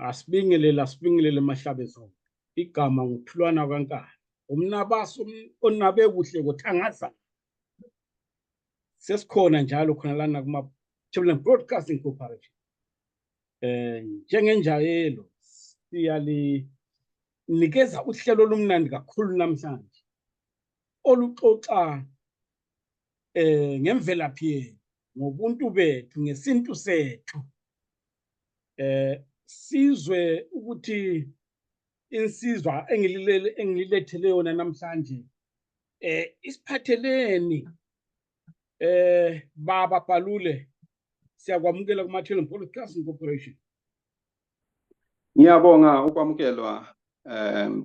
Asibingelele Mahlabezulu. Igama nguPhulwana kaNkani. Umnabaso onabe kuhle kothangaza. Sesikhona njalo khona lana kuma Children Broadcasting Corporation. Njengenjayelo siyalinikeza uhlelo olumnandi kakhulu namhlanje. Oluxoxa ngemvelaphi yethu, ngobuntu bethu, ngesintu sethu. Sizwe ukuthi insizwa engililethele yona namhlanje isiphatheleni. Baba Palule, siyakwamukela kuma Children Broadcasting Corporation. Ngiyabonga ukwamukelwa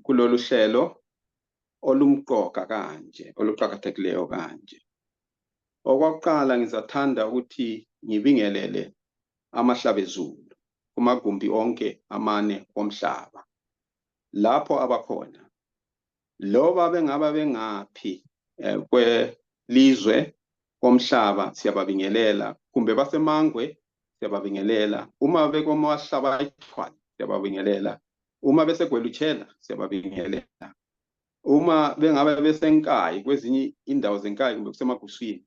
kulolu hlelo olumqoka kanje, oluqhakathekileyo kanje. Okwakuqala ngizathanda ukuthi ngibingelele amahlabezulu kumagumbi onke amane omhlaba. Lapho abakhona. Loba bengaba bengaphi kwelizwe komhlaba siyababingelela, kumbe basemangwe siyababingelela, uma bekomahlaba ayithwala siyababingelela, uma besegwelutshela siyababingelela, uma bengabe besenkayi kwezinye indawo zenkayi kumbe kusemaguswini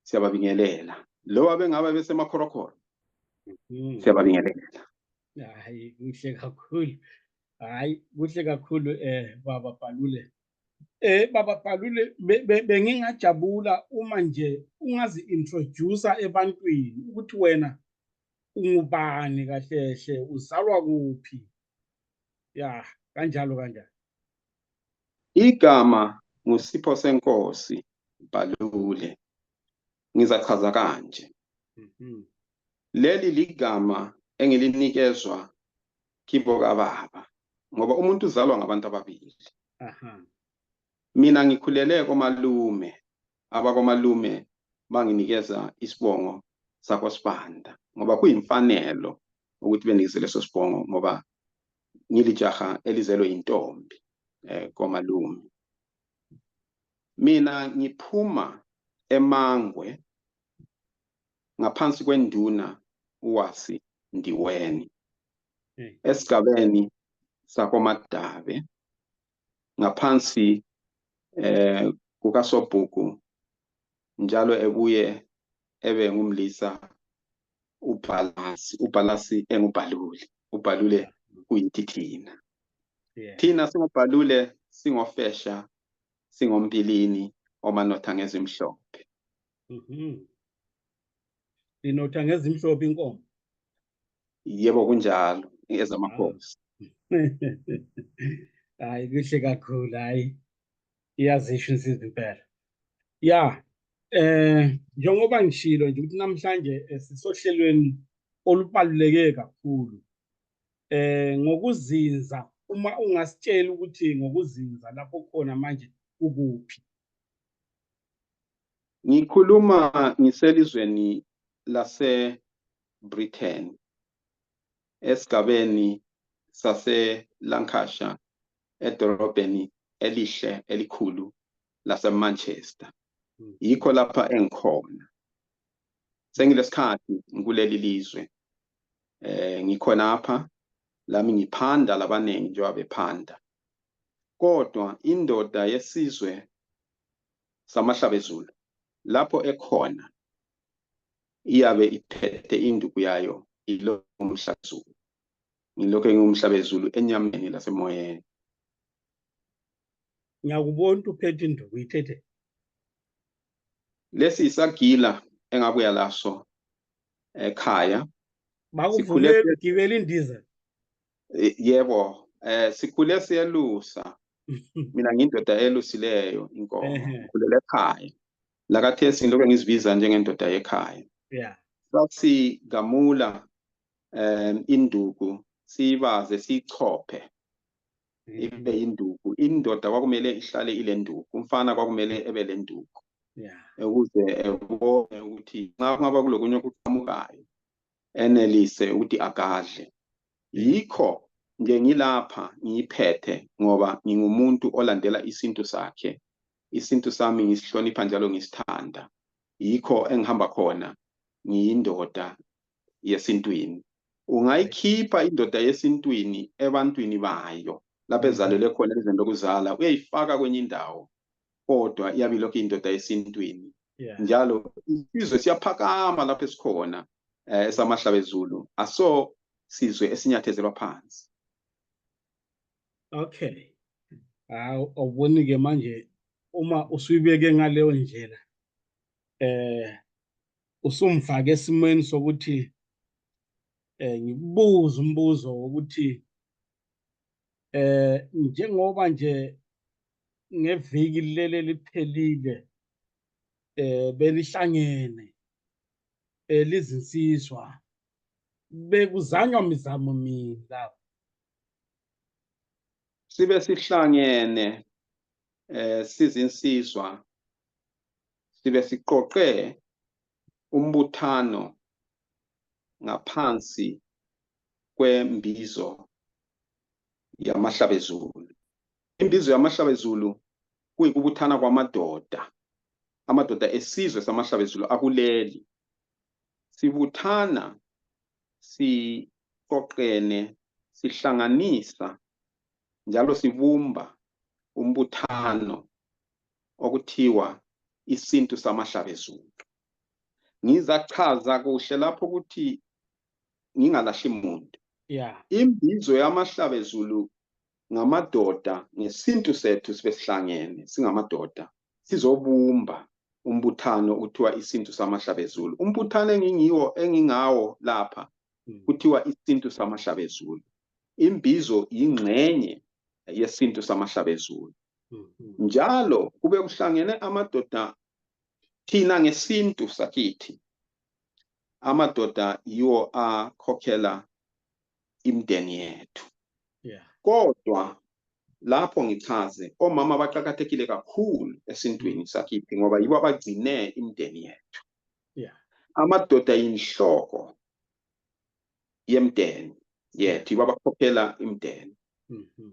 siyababingelela, loba bengabe besemakhorokhoro siyababingelela. Hayi kuhle kakhulu. Hayi kuhle kakhulu Baba Palule. Baba Palule, bengingajabula uma nje ungazi introduce ebantwini ukuthi wena ungubani kahlehle, uzalwa kuphi. Kanjalo. Igama nguSipho Senkosi Palule. Ngizachaza kanje. Leli ligama engilinikezwa kibo kababa, ngoba umuntu uzalwa ngabantu ababili. Mina ngikhulele komalume, abakomalume banginikeza isibongo sakwaSibanda, ngoba kuyimfanelo ukuthi benikeze leso sibongo ngoba ngilijaha elizelwe intombi komalume. Mina ngiphuma eMangwe ngaphansi kwenduna uWasi Ndiweni esigabeni sakoMadabe ngaphansi kukaSobhuku, njalo ebuye ebe ngumlisa uBhalasi engubhaluli. UBhalule kuyintithina. Thina singoBhalule, singofesha, singombilini omanotha ngezimhlophe. Inotha ngezimhlophe inkomo. Yebo kunjalo, ezamakhosi. Hayi kuhle kakhulu, hayi iyazisho insizwa impela. Njengoba ngishilo nje ukuthi namhlanje sisohlelweni olubaluleke kakhulu. Ngokuzinza, uma ungasitshela ukuthi ngokuzinza lapho khona manje ukuphi. Ngikhuluma ngiselizweni lase-Britain, esigabeni sase-Lancashire, edolobheni elihle elikhulu lase-Manchester. Yikho lapha engikhona. Sengilesikhathi ngikuleli lizwe. Ngikhona apha, lami ngiphanda labanengi njengoba bephanda. Kodwa indoda yesizwe samahlabezulu lapho ekhona iyabe iphethe induku yayo ilokhu umhlabezulu. Ngilokho ngumhlabezulu enyameni lasemoyeni. Ngiyakubona uphethe induku ithethe. Lesi isagila engabuya laso ekhaya. Bakuvumela ukugibela indiza. Yebo, sikhule siyelusa. Mina ngindoda elusileyo inkomo. Ngikhulela ekhaya. Lakathesi ngilokho ngizibiza njengendoda ekhaya. Sathi gamula induku sibaze sichophe ibe induku. Indoda kwakumele ihlale ile nduku, umfana kwakumele ebe le nduku. Ukuze ebone ukuthi nxa ngaba kulokunye okuqhamukayo enelise ukuthi agadle. Yikho nje ngilapha ngiyiphethe ngoba ngingumuntu olandela isintu sakhe. Isintu sami ngisihlonipha njalo ngisithanda. Yikho engihamba khona ngiyindoda yesintwini. Ungayikhipha indoda yesintwini ebantwini bayo lapho ezalelwe khona ezweni lokuzala uyayifaka kwenye indawo kodwa iyabe ilokhu indoda yesintwini. Njalo isizwe siyaphakama lapho esikhona esamahlabezulu aso sizwe esinyathezelwa phansi. Okay. Awuboni ke manje uma usuyibeke ngaleyo ndlela usumfake esimweni sokuthi ngikubuza umbuzo wokuthi njengoba nje ngeviki lele liphelile belihlangene lizinsizwa bekuzanywa mizamo mini lapho sibe sihlangene sizinsizwa sibe siqoqe umbuthano ngaphansi kwembizo yamahlabezulu. Imbizo yamahlabezulu kuyikubuthana kwamadoda, amadoda esizwe samahlabezulu akuleli. Sibuthana, siqoqene, sihlanganisa, njalo sibumba umbuthano okuthiwa isintu samahlabezulu. Ngizachaza kuhle lapho ukuthi ngingalahli umuntu. Imbizo yamahlabezulu ngamadoda ngesintu sethu sibesihlangene singamadoda sizobumba umbuthano uthiwa isintu samahlabezulu. Umbuthano engingawo lapha kuthiwa isintu samahlabezulu. Imbizo yingxenye yesintu samahlabezulu. Njalo kube kuhlangene amadoda thina ngesintu sakithi. Amadoda yiwo akhokhela imindeni yethu. Kodwa lapho ngichaze omama baqhakathekile kakhulu esintwini sakithi ngoba yibo abagcine imindeni yethu. Amadoda yinhloko yemndeni yethu, yibo abakhokhela imindeni.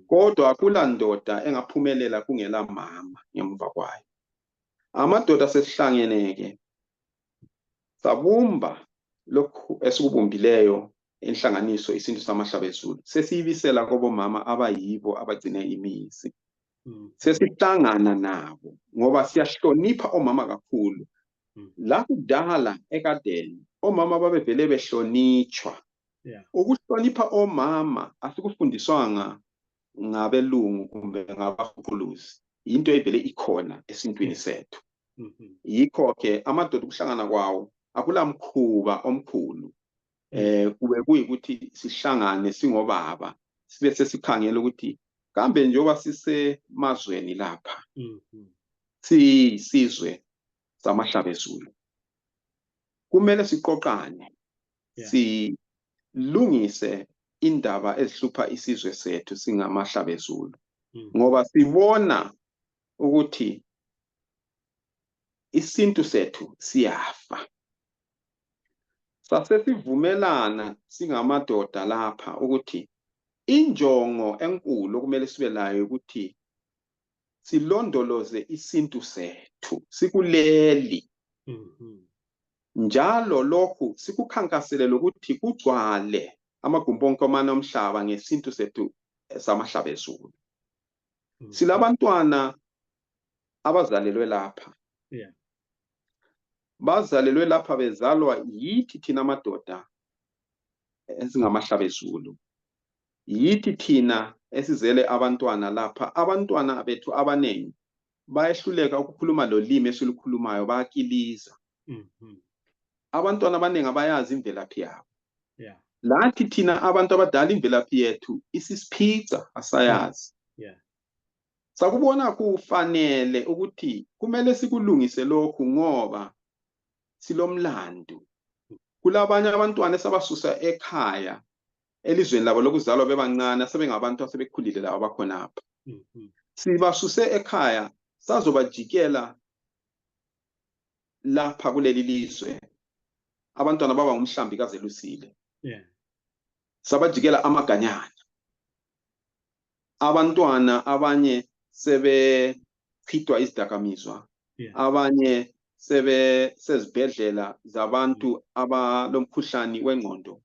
Kodwa akula ndoda engaphumelela kungela mama ngemva kwayo. Amadoda sesihlangene-ke sabumba lokhu esikubumbileyo inhlanganiso isintu samahlabezulu. Sesiyibisela kobo mama abayibo abagcine imizi. Sesihlangana nabo ngoba siyahlonipha omama kakhulu. La kudala ekadeni omama babevele behlonitshwa. Ukuhlonipha omama asikufundiswanga ngabelungu kumbe ngabahuquluzi. Into evele ikhona esintwini sethu. Yikho-ke amadoda ukuhlangana kwawo akula mkhuba omkhulu. Kube kuyikuthi sihlangane singobaba sibe sesikhangela ukuthi kambe njengoba sisemazweni lapha sisizwe samahlabezulu kumele siqoqane silungise indaba ezihlupha isizwe sethu singamahlabezulu ngoba sibona ukuthi isintu sethu siyafa. Sasesivumelana singamadoda lapha ukuthi injongo enkulu okumele sibe nayo ukuthi silondoloze isintu sethu sikuleli. Njalo lokhu sikukhankaselele ukuthi kugcwale amagumbi onke omhlaba ngesintu sethu samahlabezulu. Silabantwana abazalelwe lapha. Bazalelwe lapha bezalwa yithi thina amadoda esingamahlabezulu. Yithi thina esizele abantwana lapha. Abantwana bethu abanengi bayehluleka ukukhuluma lolimi esilukhulumayo, bayakiliza. Abantwana abanengi abayazi imvelaphi yabo. Lathi thina abantu abadala imvelaphi yethu isisiphica asayazi. Sakubona kufanele ukuthi kumele sikulungise lokhu ngoba silomlando. Kulabanye abantwana esabasusa ekhaya elizweni labo lokuzalwa bebancane sebengabantu asebekhulile labo bakhonapha. Sibasuse ekhaya sazobajikela lapha kuleli lizwe. Abantwana baba ngumhlambi kazelusile. Sabajikela amaganyana. Abantwana abanye sebechithwa izidakamizwa. Abanye sezibhedlela zabantu abalomkhuhlane wengqondo.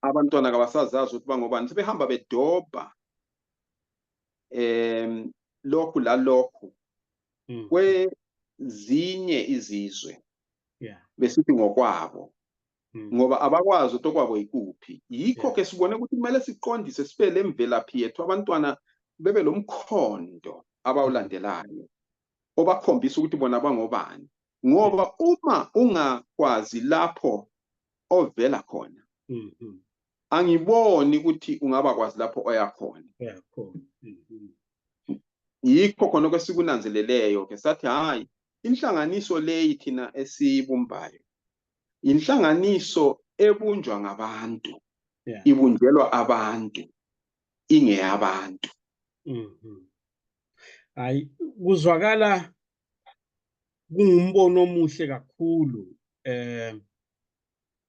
abantwana kabasazazi ukuthi bangobani, sebehamba bedobha lokhu lalokhu kwezinye izizwe besithi ngokwabo, ngoba abakwazi ukuthi okwabo yikuphi. Yikho ke sibone ukuthi kumele siqondise sibe lemvelaphi yethu, abantwana bebe lomkhondo abawulandelayo obakhombisa ukuthi bona bangobani, ngoba uma ungakwazi lapho ovela khona angiboni ukuthi ungaba kwazi lapho oya khona. Yikho khona kwesikunanzeleleyo ke sathi hayi, inhlanganiso leyi thina esibumbayo inhlanganiso ebunjwa ngabantu, ibunjelwa abantu, ingeyabantu. Hayi, kuzwakala kungumbono omuhle kakhulu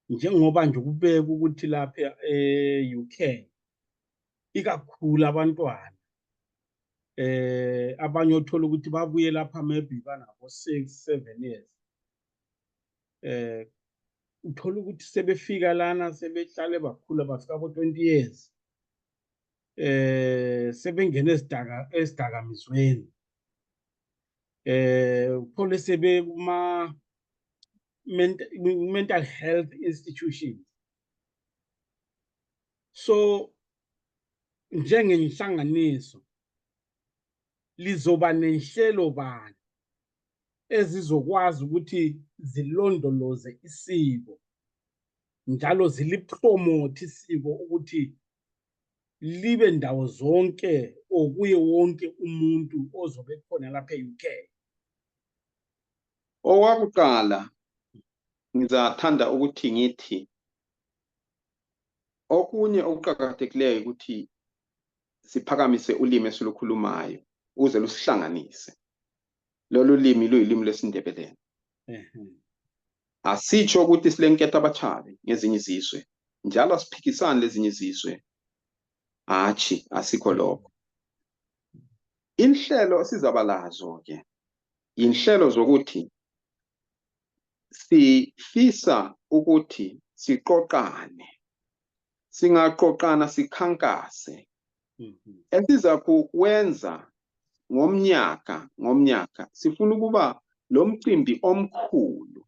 njengoba nje kubeka ukuthi lapha e-UK ikakhulu abantwana abanye othola ukuthi babuye lapha maybe banabo 6-7 years, uthola ukuthi sebefika lana sebehlale bakhula bafika bo 20 years, sebengena esidakamizweni, uthole sebe kuma mental health institutions. So njengenhlanganiso lizoba nenhlelo bani ezizokwazi ukuthi zilondoloze isiko njalo zilipromote isiko ukuthi libe ndawo zonke okuye wonke umuntu ozobe khona lapha e-UK? Owakuqala ngizathanda ukuthi ngithi okunye okuqhakathekileyo ukuthi siphakamise ulimi esilukhulumayo uze lusihlanganise. Lolu limi luyilimi lesiNdebele. Asitsho ukuthi silenketho abachabi ngezinye izizwe, njalo asiphikisane lezinye izizwe. Hachi, asikho lokho. Inhlelo sizabalazo ke inhlelo zokuthi sifisa ukuthi siqoqane, singaqoqana sikhankase. Esiza kwenza ngomnyaka sifuna ukuba lo mcimbi omkhulu,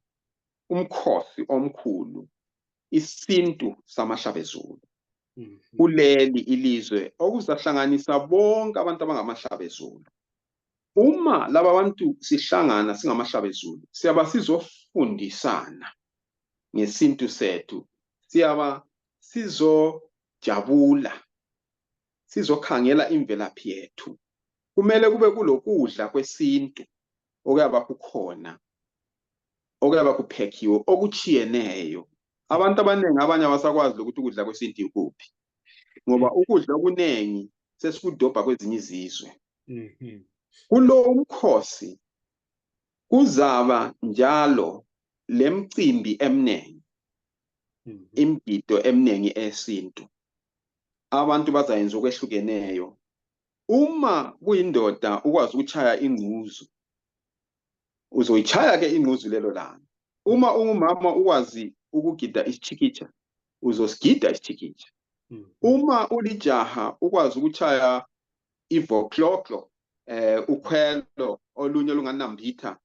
umkhosi omkhulu, isintu samahlabezulu kuleli ilizwe okuzahlanganisa bonke abantu abangamahlabezulu. Uma laba bantu sihlangana singamahlabezulu, siyaba sizofundisana ngesintu sethu, siyaba sizojabula, sizokhangela imvelaphi yethu. Kumele kube kulokudla kwesintu okuyaba kukhona, okuyaba kuphekiwe okuchiyeneyo. Abantu abaningi abanye abasakwazi ukuthi ukudla kwesintu ikuphi, ngoba ukudla okuningi sesikudobha kwezinye izizwe. Kulo umkhosi kuzaba njalo lemcimbi eminingi, imgido eminingi esintu. Abantu bazayenza okwehlukeneyo. Uma kuyindoda ukwazi ukuchaya ingquzu, uzoyichaya ke ingquzu lelo langa. Uma ungumama ukwazi ukugida isichikitsha, uzosigida isichikitsha. Uma ulijaha ukwazi ukuchaya ivokloklo, ukhwelo olunye olunganambitha,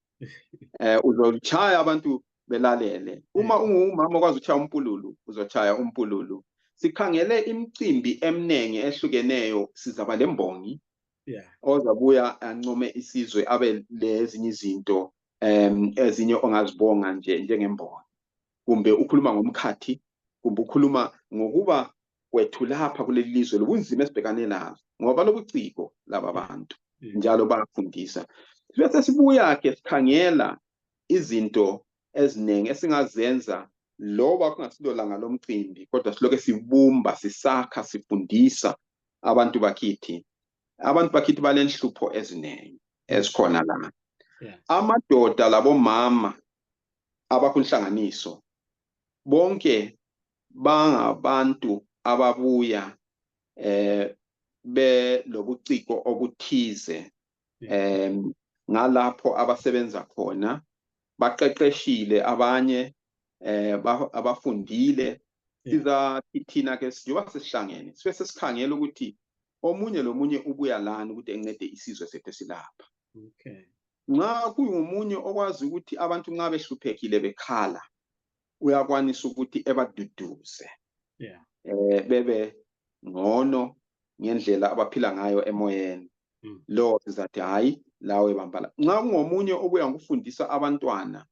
uzolichaya abantu belalele. Uma ungumama ukwazi ukuchaya umpululu, uzochaya umpululu. Sikhangele imicimbi eminingi ehlukeneyo, sizaba lembongi ozabuya ancome isizwe abe lezinye izinto ezinye ongazibonga njengembongi. Kumbe ukhuluma ngomkhathi, kumbe ukhuluma ngokuba kwethu lapha kuleli lizwe lobunzima esibhekane nazo ngoba lobuciko laba bantu njalo bayafundisa. Bese sibuya ke sikhangela izinto eziningi esingazenza loba kungasilolanga lomcimbi, kodwa siloke sibumba, sisakha, sifundisa abantu bakithi. Abantu bakithi balenhlupho eziningi ezikhona la. Amadoda labomama abakunhlanganiso bonke bangabantu ababuya belobuciko obuthize ngalapho abasebenza khona, baqeqeshile abanye, abafundile, sizathi thina ke njengoba sesihlangene sibe sesikhangela ukuthi omunye lomunye ubuya lana ukuthi encede isizwe sethu esilapha. Okay. Nxa kuyumunye okwazi ukuthi abantu nxa behluphekile bekhala uyakwanisa ukuthi ebaduduze. Bebe ngcono ngendlela abaphila ngayo emoyeni. Lo sizathi hayi lawe bambala. Nxa kungomunye obuya ngufundisa abantwana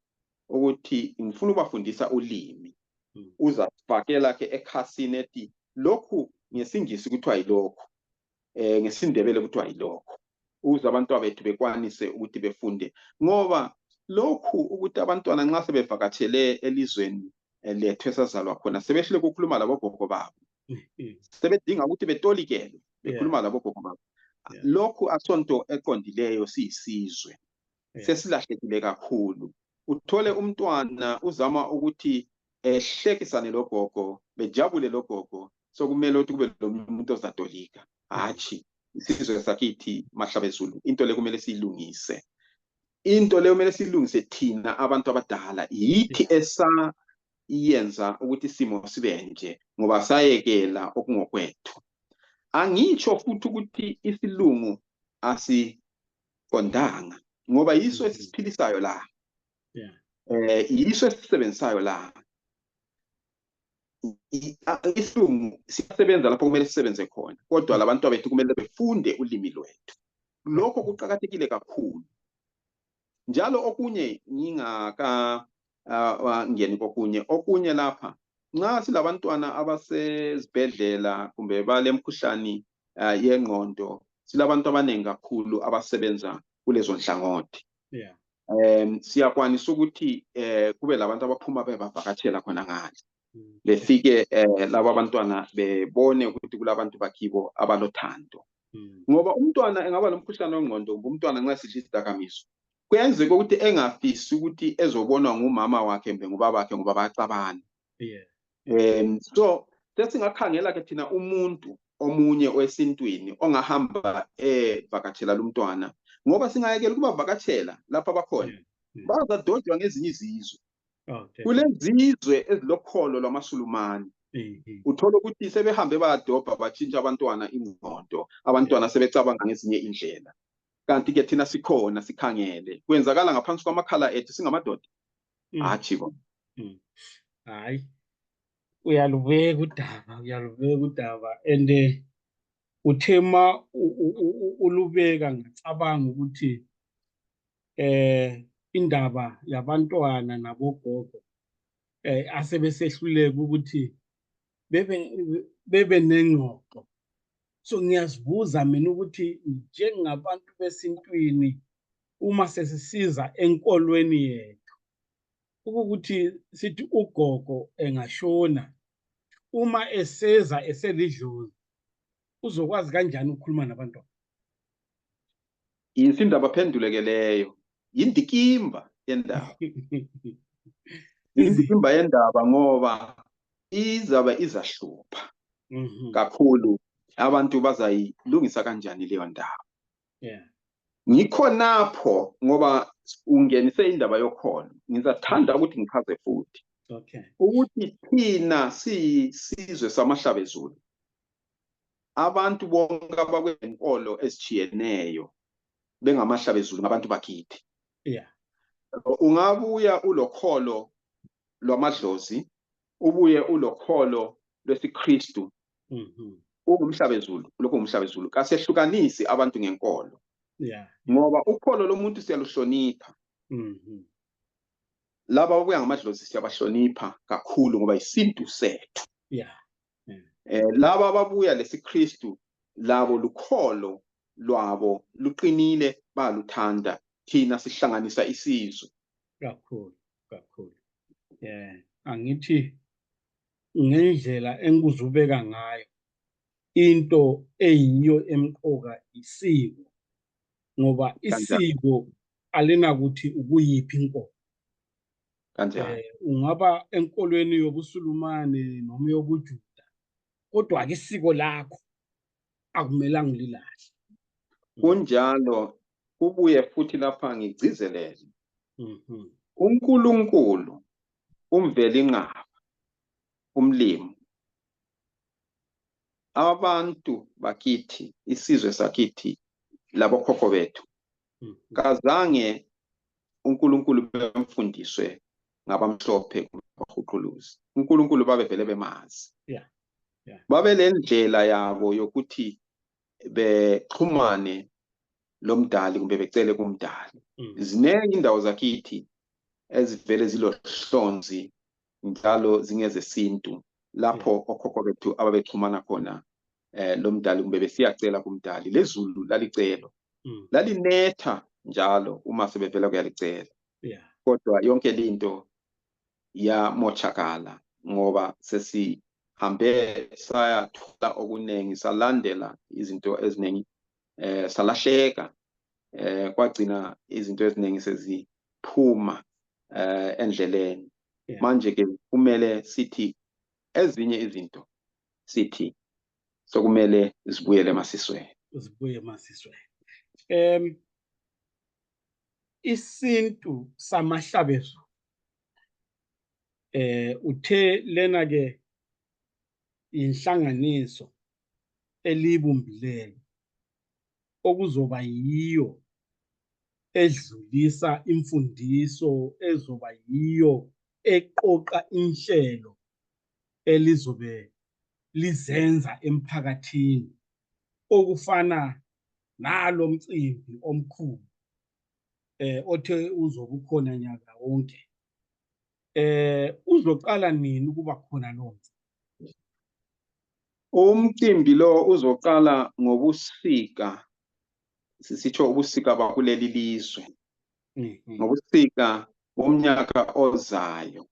ukuthi ngifuna ubafundisa ulimi. Uzafakela ke ekhasini ethi lokhu ngesingisi kuthiwa yilokho. Ngesindebele kuthiwa yilokho. Ukuze abantwana bethu bekwanise ukuthi befunde. Ngoba lokhu ukuthi abantwana nxa sebevakatshele elizweni lethu esazalwa khona sebehlele ukukhuluma labogogo babo. Sebedinga ukuthi betolikele bekhuluma labogogo babo. Lokhu asonto eqondileyo siyisizwe. Sesilahlekile kakhulu. Uthole umntwana uzama ukuthi ehlekisane logogo, bejabule logogo, sokumele ukuthi kube lomuntu ozatolika. Hatshi, isizwe sakithi Mahlabezulu, into le kumele siyilungise. Into le kumele siyilungise thina abantu abadala. Yithi esayenza ukuthi isimo sibe nje ngoba sayekela okungokwethu. Angitsho futhi ukuthi isilungu asiqondanga ngoba yiso esisiphilisayo la. Yiso esisebenzayo la. Isilungu siyasebenza lapho kumele sisebenze khona. Kodwa labantu bethu kumele befunde ulimi lwethu. Lokho kuqakathekile kakhulu. Njalo okunye ngingakangeni kokunye. Okunye lapha nxa silabantwana abasezibhedlela kumbe balemkhuhlane yengqondo, silabantu abanengi kakhulu abasebenza kulezo nhlangothi. Siyakwanisa ukuthi kube labantu abaphuma bebavakatshela khona ngale. Befike labo abantwana bebone ukuthi kulabantu bakibo abalothando. Ngoba umntwana engaba lomkhuhlane wengqondo, umntwana nxa sidla izidakamizwa, kuyenzeka ukuthi engafisi ukuthi ezobonwa ngumama wakhe mbe ngubaba wakhe ngoba bayaxabana. So sesingakhangela ke thina umuntu omunye wesintwini ongahamba evakatshela lumntwana ngoba singayekela ukuba vakatshela lapha abakhona bazadodwa ngezinye izizwe. Kulezizwe ezilokholo lwamaSulumane. Uthola ukuthi sebehambe bayadobha batshintsha abantwana ingqondo, abantwana sebecabanga ngezinye indlela. Kanti ke thina sikhona sikhangele. Kwenzakala ngaphansi kwamakhala ethu singamadoda. Hatshi bo. Hayi. Uyalubeka udaba and uthema ulubeka ngicabanga ukuthi indaba yabantwana nabogogo asebesehluleka ukuthi bebe nengxoxo. So ngiyazibuza mina ukuthi njengabantu besintwini uma sesisiza enkolweni yethu ukuthi sithi ugogo engashona uma eseza eselidlozi uzokwazi kanjani ukukhuluma nabantwana? Indaba phendulekeleyo indikimba yendaba. Indikimba yendaba ngoba izaba izahlupha kakhulu. Abantu bazayilungisa kanjani leyo ndaba? Ngikho napho ngoba ungenise indaba yokholo. Ngizathanda ukuthi ngichaze futhi. Ukuthi thina siyisizwe samahlabezulu. Abantu bonke abakwenkolo ezitshiyeneyo bengamahlabezulu ngabantu bakithi. Ungabuya ulokholo lwamadlozi, ubuye ulokholo lwesiKristu. Ungumhlabezulu, lokho ngumhlabezulu. Kasehlukanisi abantu ngenkolo. Ngoba ukholo lomuntu siyaluhlonipha. Laba ababuya ngamadlozi siyabahlonipha kakhulu ngoba isintu sethu. Laba ababuya lesiKristu labo lukholo lwabo luqinile baluthanda. Thina sihlanganisa isizwe. Kakhulu. Angithi ngendlela engikuzubeka ngayo into eyiyo emqoka isiko. Ngoba isiko alinakuthi ukuyiphi inkolo. Ungaba enkolweni yobuSulumane noma yobuJuda, kodwa ke isiko lakho akumelanga ulilahle. Kunjalo kubuye futhi lapha ngigcizelele. uNkulunkulu umveli ngqaba, umlimi abantu bakithi, isizwe sakithi, labokhokho bethu, kazange uNkulunkulu bemfundiswe ngabamhlophe kubahuquluzi. uNkulunkulu babevele bemazi. Babe le ndlela yabo yokuthi bexhumane lomdali kumbe becele kumdali. Ziningi indawo zakithi ezivele zilohlonzi njalo zingezesintu lapho okhokho bethu ababexhumana khona lomdali kumbe besiyacela kumdali. Lezulu lalicelo lalinetha njalo uma sebevela kuyalicela. Kodwa yonke linto yamochakala ngoba sesihambe sayathola okuningi, salandela izinto eziningi, salahleka, kwagcina izinto eziningi seziphuma endleleni. Manje ke kumele sithi ezinye izinto sithi sokumele zibuyele emasisweni. Zibuye emasisweni. Isintu samahlabezo uthe lena ke inhlanganiso elibumbileyo okuzoba yiyo edlulisa imfundiso, ezoba yiyo eqoqa inhlelo elizobe lizenza emphakathini okufana nalo mcimbi omkhulu othe uzobe ukhona nyaka wonke. Uzoqala nini ukuba khona lo mcimbi? Umcimbi lo uzoqala ngobusika, sisitsho ubusika bakuleli lizwe, ngobusika bomnyaka ozayo.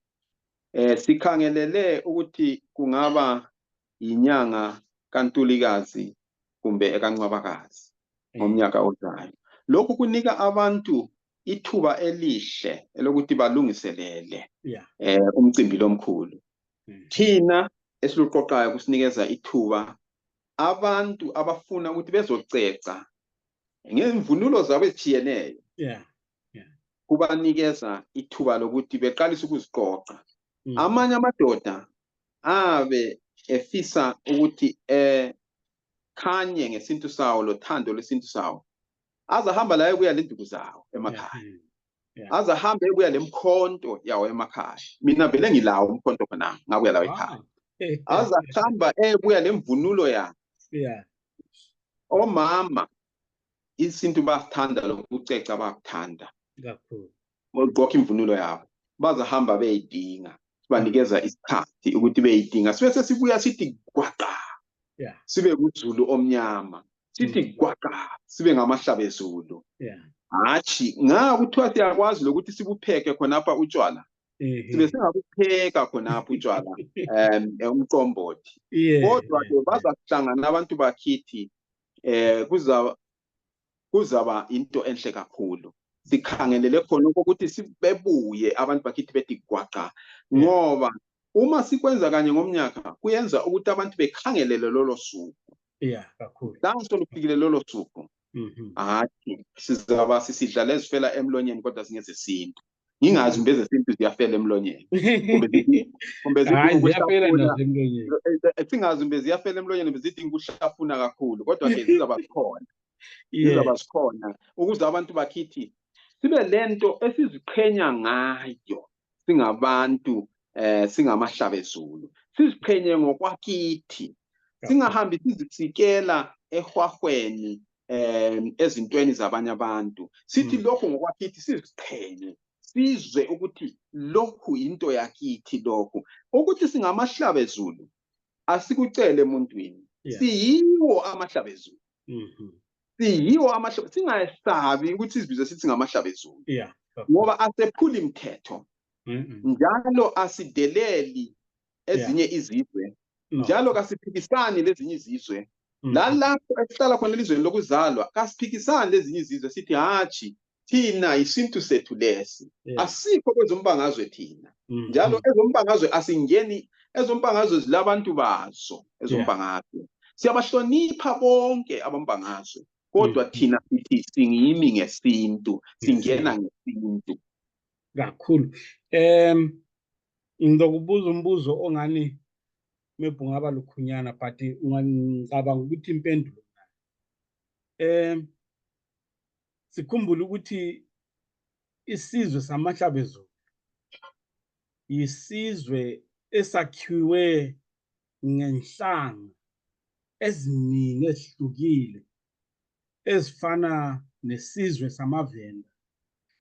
Sikhangelele ukuthi kungaba inyanga kaNtulikazi kumbe ekaNcwabakazi ngomnyaka ozayo. Lokhu kunika abantu ithuba elihle elokuthi balungiselele umcimbi lomkhulu. Thina esiluqoqayo kusinikeza ithuba abantu abafuna ukuthi bezoceca ngemvunulo zabo ezithiyeneyo. Kubanikeza ithuba lokuthi beqalise ukuziqoqa. Amanye amadoda abe efisa ukuthi khanye ngesintu sawo lothando lwesintu sawo, azahamba la ebuya lenduku zawo emakhaya, azahambe ebuya lemkhonto yawo emakhaya. Mina vele ngilawo umkhonto khona ngabuya lawo ekhaya. Azahamba ebuya lemvunulo yakhe. Omama isintu basithanda lokuceca, bakuthanda kakhulu ukugqoka imvunulo yabo, bazahamba beyidinga. Sibanikeza isikhathi ukuthi beyidinga, sibe sesibuya sithi gwaqa, sibe kuZulu omnyama, sithi gwaqa, sibe ngamahlabezulu. Hatshi kuthiwa siyakwazi lokuthi sibupheke khonapha utshwala, sibe singabupheka khonapha utshwala umqombothi. Kodwa ke bazahlangana abantu bakithi, kuzaba into enhle kakhulu. Sikhangelele khona ukuthi sibebuye abantu bakithi bethi gwaqa, ngoba uma sikwenza kanye ngomnyaka kuyenza ukuthi abantu bekhangelele lolo suku. Kakhulu. Lanxa solufikile lolo suku, hathi sizaba sisidlala ezifela emlonyeni kodwa singezesintu. Ngingazi kumbe ezesintu ziyafela emlonyeni. Singazi kumbe ziyafela emlonyeni bezithi ngikuhlafuna kakhulu, kodwa ke zizaba zikhona. Zizaba zikhona ukuze abantu bakithi sibe lento esiziqhenya ngayo singabantu, singamahlabezulu. Siziqhenye ngokwakithi, singahambi sizisikela ehwahweni ezintweni zabanye abantu. Sithi lokhu ngokwakithi, siziqhenye, sizwe ukuthi lokhu into yakithi. Lokhu ukuthi singamahlabezulu asikucele emuntwini, siyiwo amahlabezulu. Siyiwo amahlabezulu, singayesabi ukuthi sizibize sithi ngamahlabezulu, ngoba asephula imithetho, njalo asideleli ezinye izizwe, njalo kasiphikisani lezinye izizwe. Lalapho esihlala khona elizweni lokuzalwa, kasiphikisani lezinye izizwe, sithi hatshi thina isintu sethu lesi, asikho kwezombangazwe thina. Njalo ezombangazwe asingeni, ezombangazwe zilabantu bazo. Ezombangazwe siyabahlonipha bonke abombangazwe, kodwa thina sithi singimi ngesintu, singena ngesintu. Kakhulu. Ngizokubuza umbuzo ongani maybe ungaba lukhunyana but ngicabanga ukuthi impendulo sikhumbule ukuthi isizwe samahlabezulu isizwe esakhiwe ngenhlanga eziningi ezihlukile ezifana nesizwe samaVenda,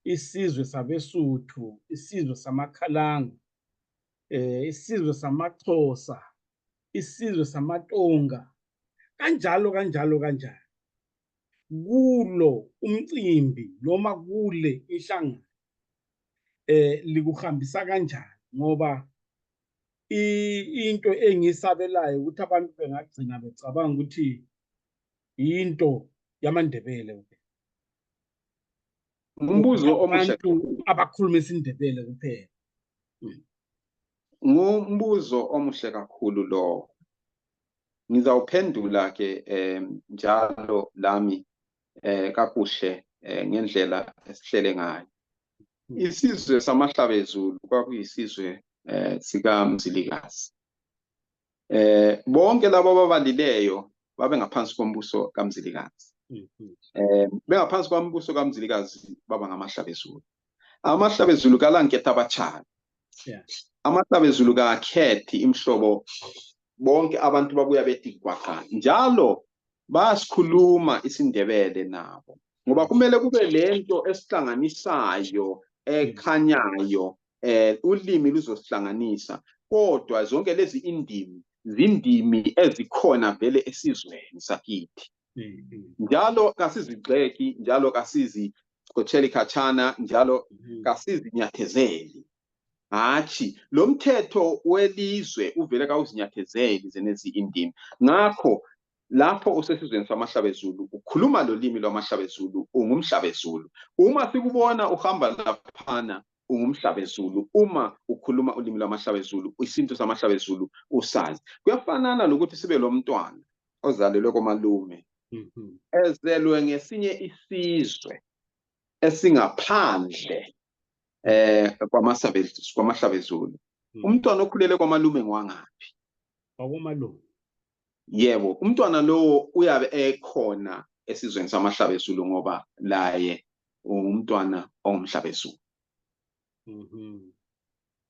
isizwe sabeSuthu, isizwe samakhalanga, isizwe samaXhosa, isizwe samaTonga, kanjalo kulo umcimbi noma kule ihlangano likuhambisa kanjani, ngoba into engisabelayo ukuthi abantu bengagcina becabanga ukuthi into yamaNdebele umbuzo omuhle abantu abakhuluma isiNdebele kuphela. ngumbuzo omuhle kakhulu lo. Ngizawuphendula ke njalo lami kakuhle ngendlela esihlele ngayo. Isizwe samahlabezulu kwakuyisizwe sikaMzilikazi. Bonke labo ababalileyo babe ngaphansi kombuso kaMzilikazi. Bengaphansi kombuso kaMzilikazi baba ngamahlabezulu. Amahlabezulu kalanketha abatshala. Amahlabezulu kakhethi imhlobo, bonke abantu babuya bethi kwaqa. Njalo basikhuluma isiNdebele nabo. Ngoba kumele kube lento esihlanganisayo ekhanyayo, ulimi luzosihlanganisa. Kodwa zonke lezi indimi zindimi ezikhona vele esizweni sakithi. Njalo kasizigxeki, njalo kasizigxotsheli khatshana, njalo kasizinyathezeli. Hachi, lo mthetho welizwe uvele kawuzinyathezeli zenezi indimi. Ngakho lapho usesizweni samahlabezulu ukhuluma lo limi lwamahlabezulu, ungumhlabezulu. Uma sikubona uhamba laphana ungumhlabezulu, uma ukhuluma ulimi lwamahlabezulu, isintu samahlabezulu usazi. Kuyafanana nokuthi sibe lo mntwana ozalelwe komalume ezelwe ngesinye isizwe esingaphandle kwamahlabezulu. Umntwana okhulele kwamalume ngwangaphi? Kwakumalume. Yebo, umntwana lo uyabe ekhona esizweni samahlabezulu ngoba laye umntwana ongumhlabezulu.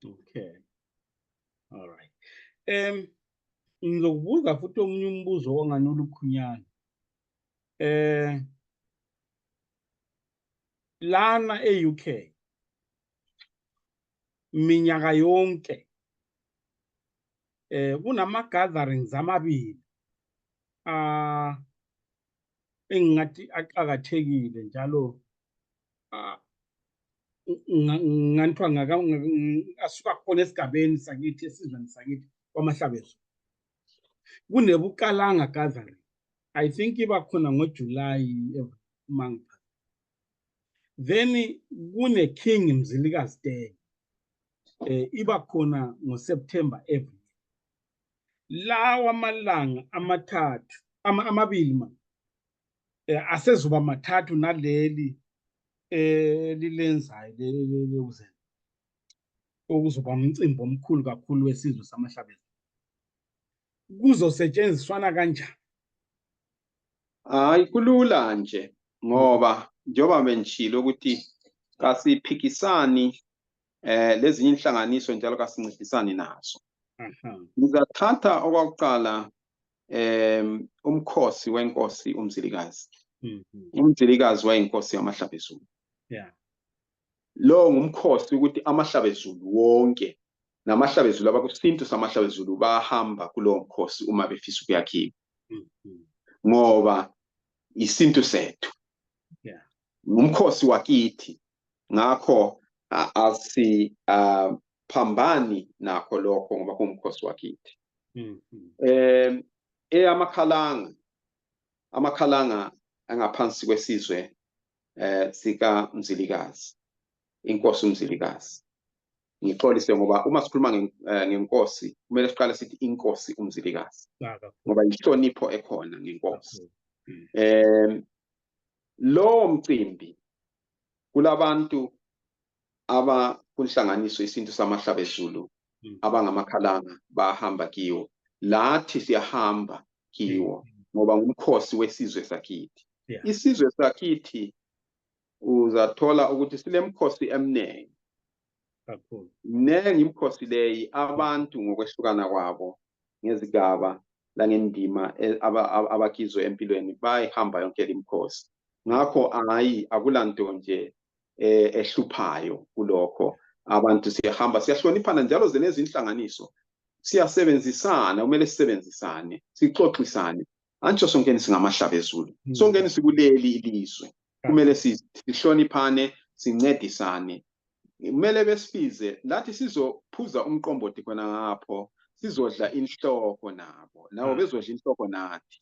Okay. All right. Ngizokubuza futhi omunye umbuzo onganolukhunyana. Lana e-UK minyaka yonke kunama gatherings amabili engathi aqhakathekile njalo nganthiwa asuka khona esigabeni sakithi, esizweni sakithi kwamahlabezulu. Kunebukalanga gathering, I think iba khona ngoJuly every month. Then kune King Mzilikazi Day, iba khona ngoSeptember every year. Lawa amalanga amathathu amabili asezuba mathathu naleli lilenzayo leluzeni okuzoba umcimbi omkhulu kakhulu wesizwe samahlabezulu. Kuzosetshenziswana kanjani? Hayi, kulula nje ngoba njengoba benjilo ukuthi kasiphikisani lezinye inhlanganiso njalo kasincintisani nazo. Ngizathatha okwakuqala umkhosi wenkosi uMzilikazi. uMzilikazi wayinkosi yamahlabezulu. Lo ngumkhosi ukuthi amahlabezulu wonke namahlabezulu abakusintu samahlabezulu bahamba kulowo mkhosi uma befisa ukuyakhiwa. Ngoba isintu sethu. Umkhosi wakithi. Ngakho phambani nakho lokho ngoba kumkhosi wakithi. Amakhalanga angaphansi kwesizwe sika Mzilikazi, inkosi uMzilikazi. Ngixolise ngoba uma sikhuluma ngenkosi kumele siqale sithi inkosi uMzilikazi ngoba inhlonipho ekhona ngenkosi. Lo mcimbi kulabantu abakunhlanganiso isintu samahlabezulu abangamakhalanga bahamba kiwo. lathi siyahamba kiwo ngoba ngumkhosi wesizwe sakithi. Isizwe sakithi uzathola ukuthi silemkhosi eminingi. Mningi imikhosi leyi, abantu ngokwehlukana kwabo ngezigaba langendima abakizwe empilweni bayihamba yonke imikhosi. Ngakho akulanto nje ehluphayo kulokho. Abantu siyahamba siyahloniphana njalo zenezinhlanganiso, siyasebenzisana, kumele sisebenzisane, sixoxisane. Antsho sonkeni singamahlabezulu, sonkeni sikuleli ilizwe, kumele sihloniphane, sincedisane. Kumele besifize lathi sizophuza umqombothi khona ngapho, sizodla inhloko nabo bezodla inhloko nathi.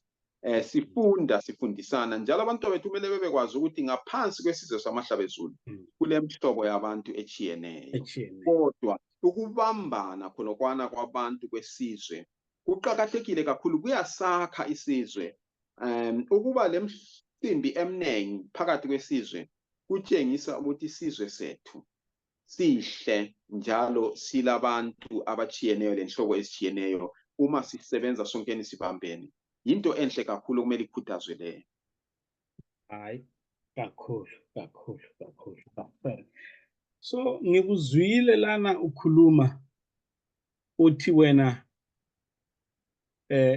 Sifundisana njalo abantu bethu kumele bebekwazi ukuthi ngaphansi kwesizwe samahlabezulu kulemhlobo yabantu etshiyeneyo. Kodwa ukubambana khonokwana kwabantu kwesizwe kuqakathekile kakhulu, kuyasakha isizwe. Ukuba lemsimbi eminingi phakathi kwesizwe kutshengisa ukuthi isizwe sethu sihle njalo silabantu abatshiyeneyo lenhlobo ezitshiyeneyo. Uma sisebenza sonkeni sibambene, yinto enhle kakhulu, kumele ikhuthazwe leyo. Hayi, kakhulu. So ngikuzwile lana ukhuluma uthi wena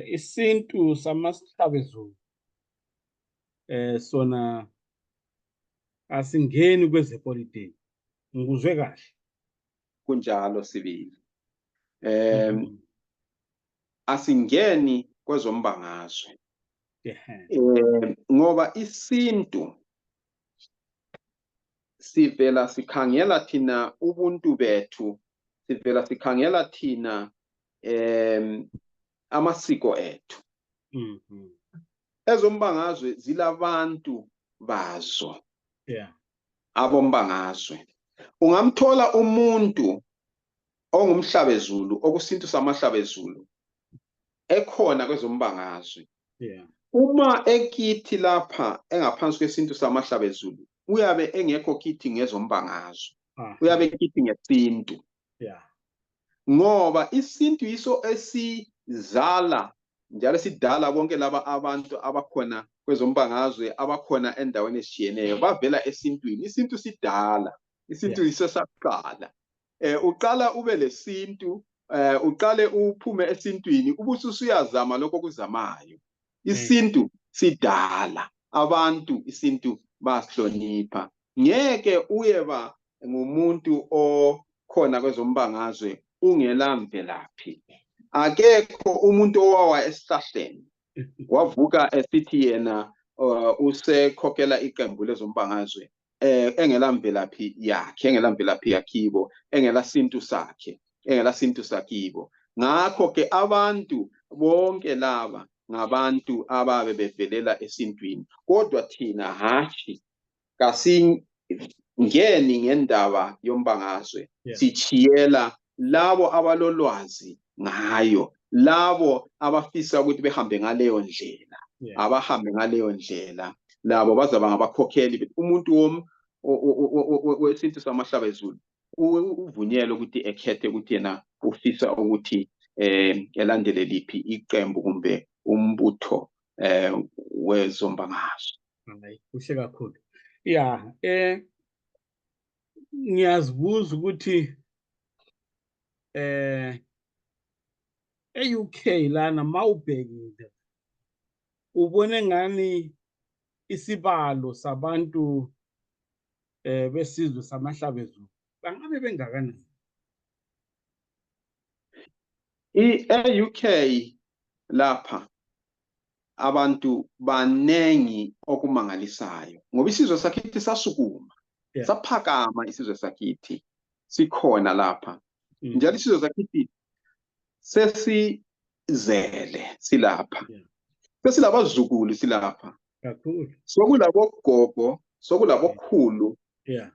isintu samahlabezulu sona asingeni kwezepolitiki. Ngikuzwe kahle? Kunjalo sibili. Asingeni kwezombangazwe. Ngoba isintu sivela sikhangela thina ubuntu bethu, sivela sikhangela thina amasiko ethu. Ezombangazwe zilabantu bazo. Abombangazwe ungamthola umuntu ongumhlabezulu okusintu samahlabezulu ekhona kwezombangazwe. Uma ekithi lapha engaphansi kwesintu samahlabezulu uyabe engekho kithi ngezombangazwe, uyabe kithi ngesintu. Ngoba isintu yiso esizala njalo sidala bonke laba abantu abakhona kwezombangazwe, abakhona endaweni ezitshiyeneyo, bavela esintwini. Isintu sidala, isintu yiso saqala. Uqala ube lesintu, uqale uphume esintwini, ubusuyazama lokho kuzamayo. Isintu sidala, abantu isintu basihlonipha. Ngeke uyeba ngumuntu okhona kwezombangazwe ungela mvelaphi. Akekho umuntu owawa esihlahleni wavuka esithi yena usekhokhela iqembu lezombangazwe engela mvelaphi yakhe, engela mvelaphi yakibo, engela sintu sakhe, engela sintu sakibo. Ngakho ke abantu bonke laba ngabantu ababe bevelela esintwini. Kodwa thina hashi kasingeni ngendaba yombangazwe, sichiyela labo abalolwazi ngayo, labo abafisa ukuthi behambe ngaleyo ndlela, abahambe ngaleyo ndlela, labo bazaba ngabakhokheli. Umuntu wesintu samahlabezulu uvunyelwe ukuthi ekhethe ukuthi yena ufisa ukuthi elandele liphi iqembu kumbe umbutho wezombangazwe. Kuhle kakhulu. Ngiyazibuza ukuthi e-UK lana mawubhekile ubone ngani isibalo sabantu besizwe samahlabezulu bangabe bengakanani? E-UK lapha abantu banengi okumangalisayo ngoba isizwe sakithi sasukuma, saphakama. Isizwe sakithi sikhona lapha, njalo isizwe sakithi sesizele silapha, sesilabazukulu silapha, sokulabogogo, sokulabokhulu,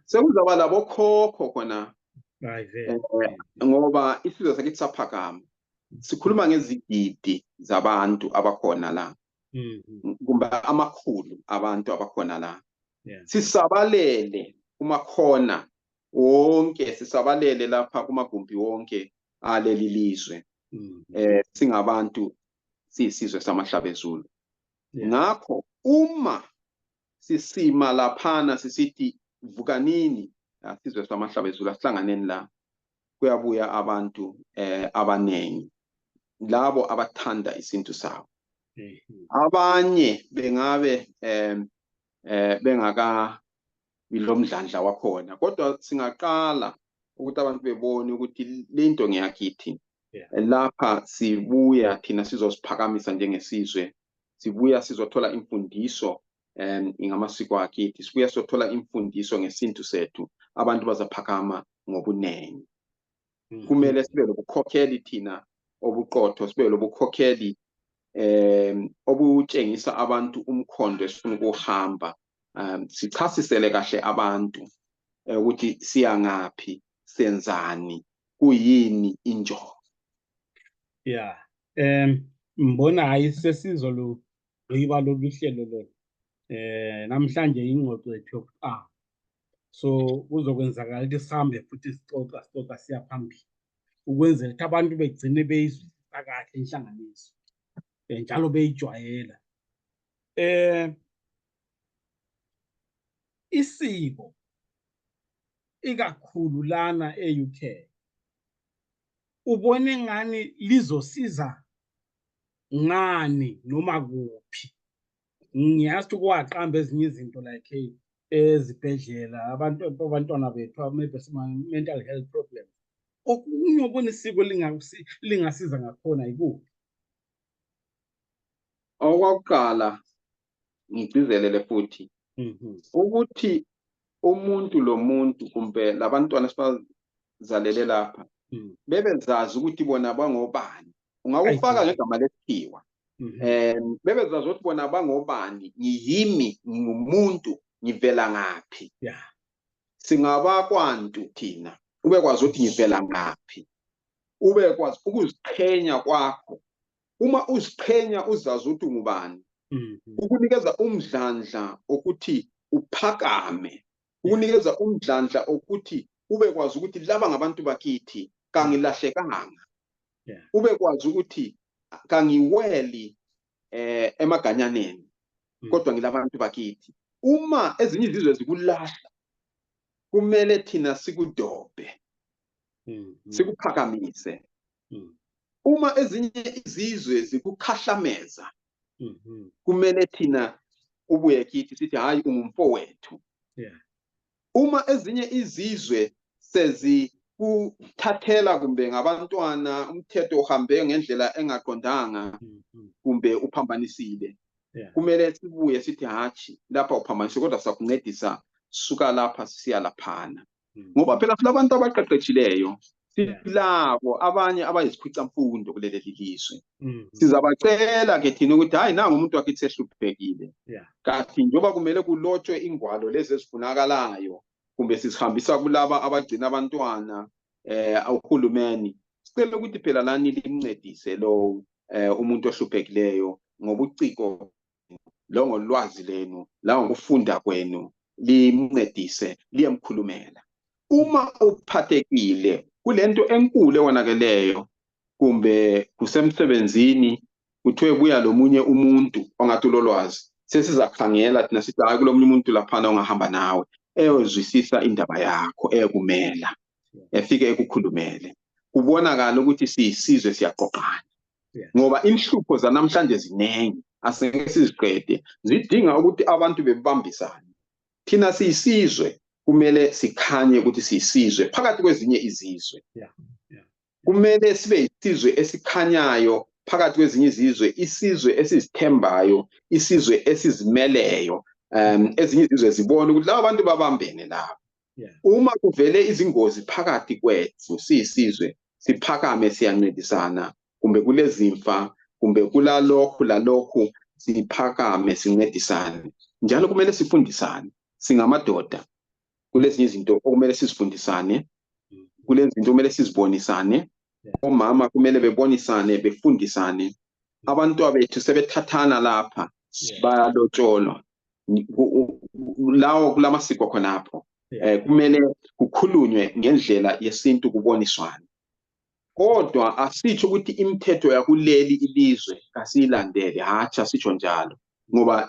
sekuzaba labokhokho khona. Ngoba isizwe sakithi saphakama. Sikhuluma ngezigidi zabantu abakhona la, kumbe amakhulu abantu abakhona la. Sisabalele kumakhona wonke, sisabalele lapha kumagumbi wonke aleli lizwe. singabantu siyisizwe samahlabezulu. Ngakho uma sisima laphana sisithi vukanini isizwe samahlabezulu asihlanganeni la, kuyabuya abantu abanengi labo abathanda isintu sabo. Abanye bengabe bengaka bilomdlandla wakhona, kodwa singaqala ukuthi abantu bebone ukuthi lento ngeyakithi. Lapha sibuya thina sizosiphakamisa njengesizwe, sibuya sizothola imfundiso ngamasiko akithi, sibuya sizothola imfundiso ngesintu sethu, abantu bazaphakama ngobunengi. Kumele sibe lobukhokheli thina obuqotho, sibe lobukhokheli obutshengisa abantu umkhondo esifuna ukuhamba, sichasisele kahle abantu ukuthi siyangaphi, senzani, kuyini injongo. Mbona hayi sesizwe loyiba lokuhlelo lo. Namhlanje ingxoxo yethu yokuqala. So kuzokwenzakala ukuthi sihambe futhi sixoxa siya phambili. Ukwenzela ukuthi abantu begcine beyizwisisa kahle inhlanganiso. Njalo beyijwayela. Isiko ikakhulu lana e-UK ubone ngani lizosiza ngani noma kuphi. Ngiyazi ukuthi kwaqamba ezinye izinto like ezibhedlela abantwana bethu maybe mental health problems. Okunye ubona isiko lingasiza ngakhona yikuphi? Okokuqala ngigcizelele futhi ukuthi umuntu lo muntu kumbe labantwana sibazalele lapha bebezazi ukuthi bona bangobani. Ungakufaka ngegama lesikhiwa. Bebezazi ukuthi bona bangobani, ngiyimi, ngumuntu, ngivela ngaphi. Singabakwantu thina, ubekwazi ukuthi ngivela ngaphi, ubekwazi ukuziqhenya kwakho. Uma uziqhenya uzazi ukuthi ungubani, ukunikeza umdlandla ukuthi uphakame, ukunikeza umdlandla ukuthi ubekwazi ukuthi laba ngabantu bakithi, kangilahlekanga. Ubekwazi ukuthi kangiweli emaganyaneni, kodwa ngilabantu bakithi. Uma ezinye izizwe zikulahla, kumele thina sikudobe, sikuphakamise. Uma ezinye izizwe zikukhahlameza, kumele thina ubuye kithi sithi hayi ungumfowethu. Uma ezinye izizwe sezikuthathela kumbe ngabantwana umthetho uhambe ngendlela engaqondanga kumbe uphambanisile, kumele sibuye sithi hathi lapha uphambanise kodwa sakuncedisa suka lapha siya laphana. Ngoba phela silabantu abaqeqeshileyo, silabo abanye abayisikhwicamfundo kuleli lizwe. Sizabacela ke thina ukuthi hayi nangu umuntu wakithi sehluphekile. Kanti njoba kumele kulotshwe ingwalo lezi ezifunakalayo kumbe sizihambisa kulaba abagcina abantwana uhulumeni, sicela ukuthi phela lani limncedise lo umuntu ohluphekileyo ngobuciko lo ngolwazi lenu la ngokufunda kwenu, limncedise liyemkhulumela. Uma uphathekile kulento enkulu ewonakeleyo kumbe kusemsebenzini kuthiwe buya lomunye umuntu ongathi ulolwazi, sesizakhangela thina sithi hayi kulomunye umuntu laphana ongahamba nawe eyozwisisa indaba yakho, ekumela efike ekukhulumele. Kubonakala ukuthi siyisizwe siyaqoqana. Ngoba inhlupho zanamhlanje zinengi, asengeke siziqede, zidinga ukuthi abantu bebambisane. Thina siyisizwe kumele sikhanye ukuthi siyisizwe phakathi kwezinye izizwe. Kumele sibe isizwe esikhanyayo phakathi kwezinye izizwe, isizwe esizithembayo, isizwe esizimeleyo. Ezinye izizwe zibone ukuthi laba bantu babambene labo. Uma kuvele izingozi phakathi kwethu siyisizwe, siphakame siyancedisana, kumbe kulezimfa kumbe kulalokhu lalokhu, siphakame sincedisane. Njalo kumele sifundisane singamadoda. Kulezinye izinto okumele sizifundisane, kulezinye izinto kumele sizibonisane. Omama kumele bebonisane, befundisane. Abantu bethu sebethathana lapha bayalotsholwa lawo kulamasiko khonapho. Kumele kukhulunywe ngendlela yesintu, kuboniswane. kodwa asitsho ukuthi imithetho yakuleli ilizwe kasiyilandele. Hatshi, asitsho njalo, ngoba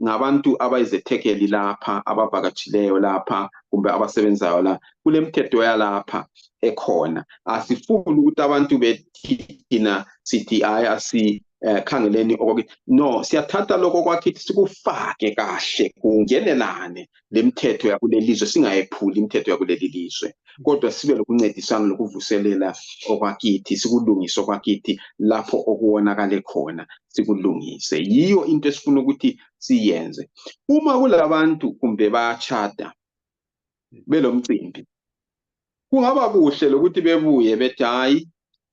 ngabantu abayizethekeli lapha, abavakatshileyo lapha, kumbe abasebenzayo la, kule mithetho yalapha ekhona. Asifuni ukuthi abantu bethina sithi hayi khangeleni okwakithi. No, siyathatha lokho kwakithi sikufake kahle kungenelane le mithetho yakuleli lizwe, singayephuli imithetho yakuleli lizwe, kodwa sibe lokuncedisana lokuvuselela okwakithi, sikulungise okwakithi lapho okuwonakale khona, sikulungise. Yiyo into esifuna ukuthi siyenze. Uma kulabantu kumbe bayachata belomcimbi, kungaba kuhle lokuthi bebuye bethi hayi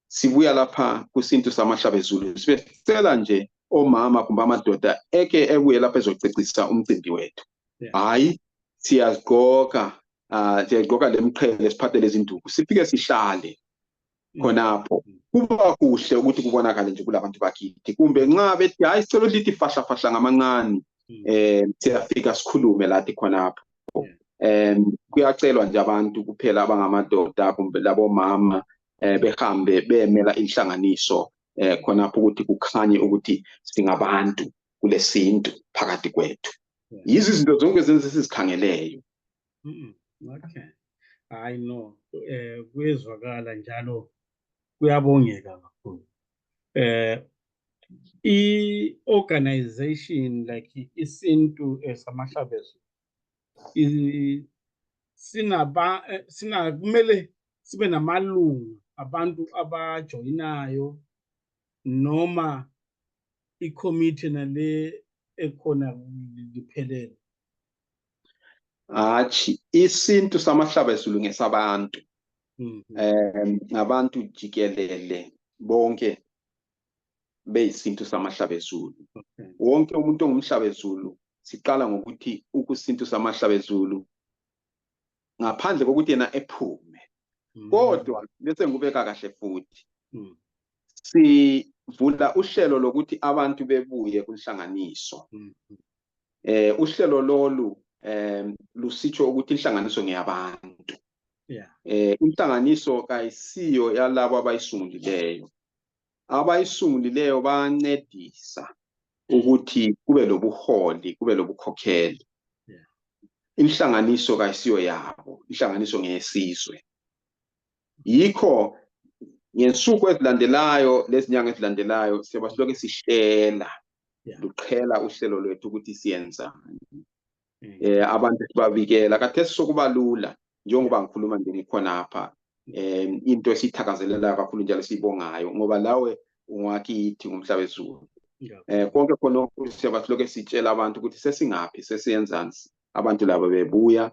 sibuya lapha kusintu samahlabezulu, sibecela nje omama kumbe amadoda eke ebuye lapha ezocecisa umcimbi wethu. Hayi, siyazigqoka le mqhele, siphathe lezi nduku, sifike sihlale khonapho. Kuba kuhle ukuthi kubonakale nje kulabantu bakithi, kumbe nxa bethi hayi sicela lithi fahla ngamancane, siyafika sikhulume lathi khonapho. Kuyacelwa nje abantu kuphela abangamadoda kumbe labomama behambe bemela inhlanganiso khonapho ukuthi kukhanye ukuthi singabantu kulesintu phakathi kwethu. Yizo izinto zonke esizikhangeleyo. Okay. I know. Kuyezwakala njalo, kuyabongeka kakhulu. I-organization like isintu samahlabezulu kumele sibe namalungu, abantu abajoyinayo, noma i-committee nale ekhona liphelele. Hatshi, isintu samahlabezulu ngesabantu, ngabantu jikelele bonke beyisintu samahlabezulu. Wonke umuntu ongumhlabezulu, siqala ngokuthi ukusintu samahlabezulu ngaphandle kokuthi yena ephume. Kodwa bese ngubeka kahle futhi, sivula uhlelo lokuthi abantu bebuye kunhlanganiso. Uhlelo lolu lusitsho ukuthi inhlanganiso ngeyabantu. Inhlanganiso kayisiyo yalabo abayisungulileyo. Abayisungulileyo bayancedisa ukuthi kube lobuholi, kube lobukhokheli. Inhlanganiso kayisiyo yabo, inhlanganiso ngeyesizwe. Yikho ngensuku ezilandelayo, lezinyanga ezilandelayo, siyoba siloke sihlela, luqhela uhlelo lwethu ukuthi siyenzani. Abantu sibabikela, khathesi sokuba lula njengoba ngikhuluma nje ngikhonapha. Into esiyithakazelela kakhulu njalo siyibongayo, ngoba lawe ungakithi ngumhlabezulu. Konke khonokho siyoba siloke sitshela abantu ukuthi sesingaphi, sesiyenzani. Abantu laba bebuya,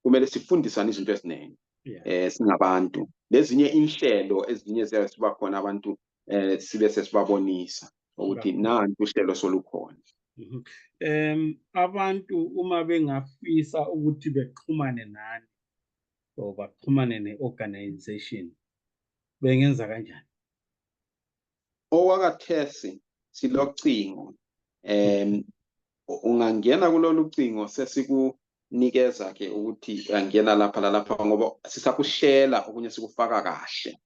kumele sifundisane izinto eziningi singabantu. Lezinye inhlelo ezinye ziyabe siba khona abantu sibe sesibabonisa ukuthi nanti uhlelo solukhona. Abantu uma bengafisa ukuthi bexhumane nani or baxhumane ne-organization, bengenza kanjani? Owakathesi silocingo, ungangena kulolu cingo sesikunikeza ke ukuthi angena lapha lalapha, ngoba sisakushela okunye sikufaka kahle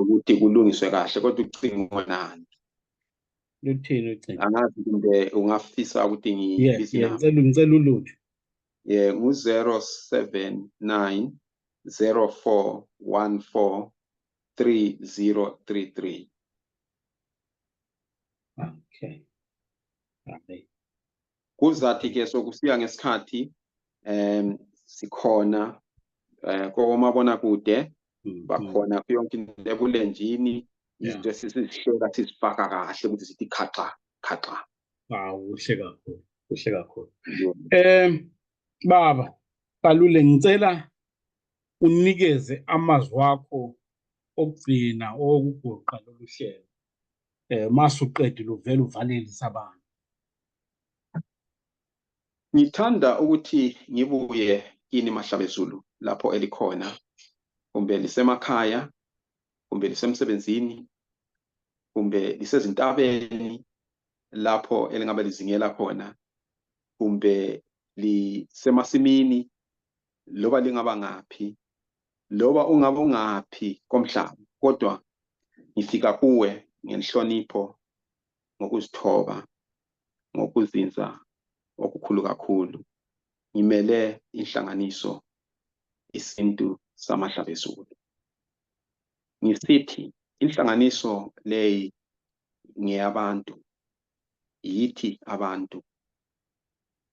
ukuthi kulungiswe kahle, kodwa ucingo nani luthini ucingo? Angazi kumbe ungafisa ukuthi ngicela ulutho. ngu-079 0414 3033. Okay. Kuzathi ke sokusiya ngesikhathi sikhona komabonakude, bakhona yonke into ebulenjini, izinto esizihlela sizifaka kahle ukuthi sithi khaxa. Kuhle kakhulu, kuhle kakhulu. Baba Balule, ngicela unikeze amazwi akho okugcina okugoqa lolu hlelo. Masuqedile uvela uvalele abantu. Ngithanda ukuthi ngibuye kini mahlabezulu lapho elikhona, kumbe lisemakhaya, kumbe lisemsebenzini, kumbe lisezintabeni lapho elingabe lizingela khona, kumbe lisemasimini, loba lingaba ngaphi. loba ungabe ungaphi komhlaba, kodwa ngifika kuwe ngenhlonipho, ngokuzithoba, ngokuzinza okukhulu kakhulu. Ngimele inhlanganiso isintu samahlabezulu. Ngisithi inhlanganiso leyi ngeyabantu, yithi abantu,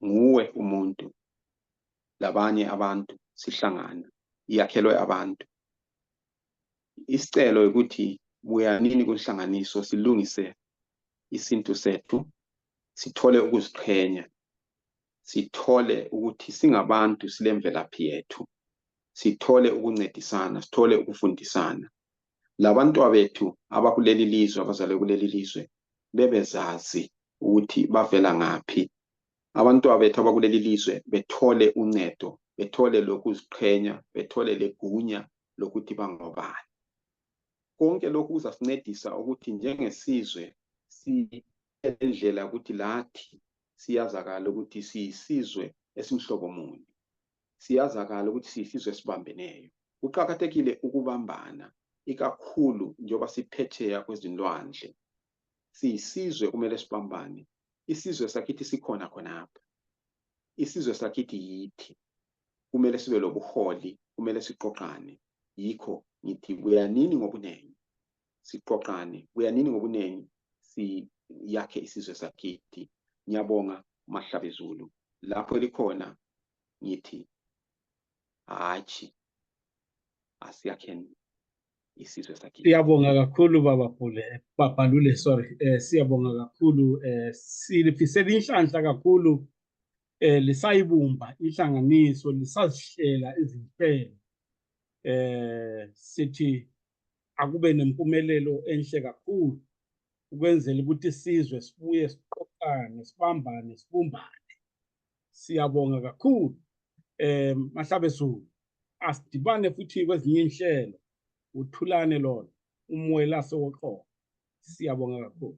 nguwe umuntu, labanye abantu sihlangana, yakhelwe abantu. Isicelo ukuthi buyanini kunhlanganiso silungise isintu sethu, sithole ukuziqhenya, sithole ukuthi singabantu silemvelaphi yethu, sithole ukuncedisana, sithole ukufundisana. Labantwa bethu abakuleli lizwe, abazalwe kuleli lizwe, bebezazi ukuthi bavela ngaphi. Abantwa bethu abakuleli lizwe bethole uncedo, bethole lokuziqhenya, bethole legunya lokuthi bangobani. Konke lokhu kuzasincedisa ukuthi njengesizwe siyendlela ukuthi lathi siyazakala ukuthi siyisizwe esimhlobo munye. Siyazakala ukuthi siyisizwe esibambeneyo. Kuqakathekile ukubambana, ikakhulu njengoba siphetheka kwezilwandle. Siyisizwe kumele sibambane. Isizwe sakithi sikhona khonapha. Isizwe sakithi yithi. Kumele sibe lobuholi, kumele siqoqane. Yikho ngithi buyanini ngobunengi siqoqane, buyanini ngobunengi siyakhe isizwe sakithi. Ngiyabonga Mahlabezulu. Lapho likhona ngithi hatshi asiyakheni isizwe sakithi. Siyabonga kakhulu Babhalule, sorry. Siyabonga kakhulu. Silifisela inhlanhla kakhulu lisayibumba inhlanganiso, lisazihlela izinhlelo. Sithi akube nempumelelo enhle kakhulu ukwenzela ukuthi isizwe sibuye siqoqane, sibambane, sibumbane. Siyabonga kakhulu. Mahlabezulu, asidibane futhi kwezinye inhlelo, uthulane lona, umoya laso woxolo. Siyabonga kakhulu.